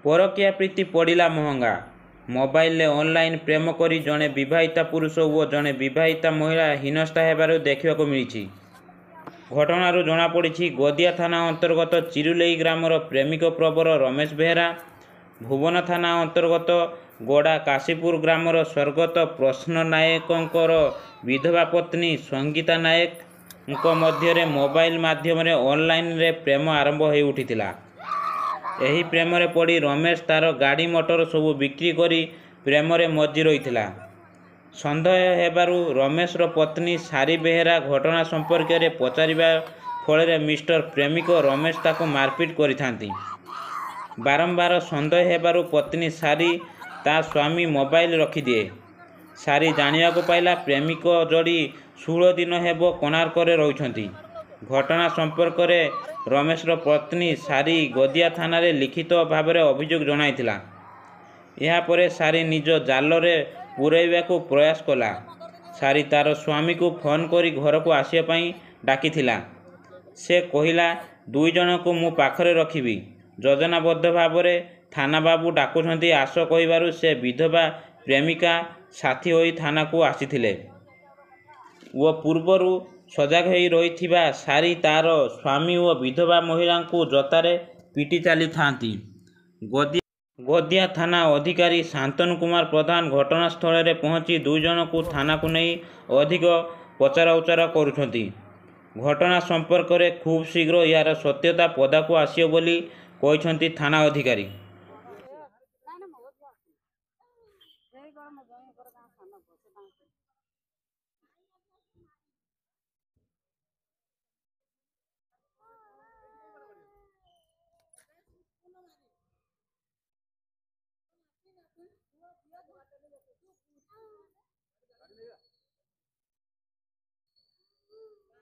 ପରକୀୟା ପ୍ରୀତି ପଡ଼ିଲା ମହଙ୍ଗା। ମୋବାଇଲରେ ଅନଲାଇନ୍ ପ୍ରେମ କରି ଜଣେ ବିବାହିତା ପୁରୁଷ ଓ ଜଣେ ବିବାହିତା ମହିଳା ହୀନସ୍ତା ହେବାର ଦେଖିବାକୁ ମିଳିଛି। ଘଟଣାରୁ ଜଣାପଡ଼ିଛି, ଗଦିଆ ଥାନା ଅନ୍ତର୍ଗତ ଚିରୁଲେଇ ଗ୍ରାମର ପ୍ରେମିକ ପ୍ରବର ରମେଶ ବେହେରା, ଭୁବନ ଥାନା ଅନ୍ତର୍ଗତ ଗଡ଼ା କାଶୀପୁର ଗ୍ରାମର ସ୍ୱର୍ଗତ ପ୍ରସନ୍ନ ନାୟକଙ୍କର ବିଧବା ପତ୍ନୀ ସଙ୍ଗୀତା ନାୟକଙ୍କ ମଧ୍ୟରେ ମୋବାଇଲ ମାଧ୍ୟମରେ ଅନଲାଇନରେ ପ୍ରେମ ଆରମ୍ଭ ହୋଇ ଉଠିଥିଲା। ଏହି ପ୍ରେମରେ ପଡ଼ି ରମେଶ ତାର ଗାଡ଼ି ମଟର ସବୁ ବିକ୍ରି କରି ପ୍ରେମରେ ମଜ୍ଜି ରହିଥିଲା। ସନ୍ଦେହ ହେବାରୁ ରମେଶର ପତ୍ନୀ ସାରି ବେହେରା ଘଟଣା ସମ୍ପର୍କରେ ପଚାରିବା ଫଳରେ ମିଷ୍ଟର ପ୍ରେମିକ ରମେଶ ତାକୁ ମାରପିଟ କରିଥାନ୍ତି। ବାରମ୍ବାର ସନ୍ଦେହ ହେବାରୁ ପତ୍ନୀ ସାରି ତା ସ୍ୱାମୀ ମୋବାଇଲ ରଖିଦିଏ। ସାରି ଜାଣିବାକୁ ପାଇଲା ପ୍ରେମିକ ଯୋଡ଼ି 16 ଦିନ ହେବ କୋଣାର୍କରେ ରହୁଛନ୍ତି। ଘଟଣା ସମ୍ପର୍କରେ ରମେଶର ପତ୍ନୀ ସାରି ଗଦିଆ ଥାନାରେ ଲିଖିତ ଭାବରେ ଅଭିଯୋଗ ଜଣାଇଥିଲା। ଏହାପରେ ସାରି ନିଜ ଜାଲରେ ପୂରାଇବାକୁ ପ୍ରୟାସ କଲା। ସାରି ତାର ସ୍ୱାମୀକୁ ଫୋନ୍ କରି ଘରକୁ ଆସିବା ପାଇଁ ଡାକିଥିଲା। ସେ କହିଲା, ଦୁଇ ଜଣଙ୍କୁ ମୁଁ ପାଖରେ ରଖିବି। ଯୋଜନାବଦ୍ଧ ଭାବରେ ଥାନା ବାବୁ ଡାକୁଛନ୍ତି ଆସ କହିବାରୁ ସେ ବିଧବା ପ୍ରେମିକା ସାଥୀ ହୋଇ ଥାନାକୁ ଆସିଥିଲେ ଓ ପୂର୍ବରୁ ସଜାଗ ହୋଇ ରହିଥିବା ସାରି ତାର ସ୍ୱାମୀ ଓ ବିଧବା ମହିଳାଙ୍କୁ ଜୋତାରେ ପିଟି ଚାଲିଥାନ୍ତି। ଗଦିଆ ଥାନା ଅଧିକାରୀ ଶାନ୍ତନୁ କୁମାର ପ୍ରଧାନ ଘଟଣାସ୍ଥଳରେ ପହଞ୍ଚି ଦୁଇ ଜଣଙ୍କୁ ଥାନାକୁ ନେଇ ଅଧିକ ପଚରାଉଚରା କରୁଛନ୍ତି। ଘଟଣା ସମ୍ପର୍କରେ ଖୁବ୍ ଶୀଘ୍ର ଏହାର ସତ୍ୟତା ପଦାକୁ ଆସିବ ବୋଲି କହିଛନ୍ତି ଥାନା ଅଧିକାରୀ।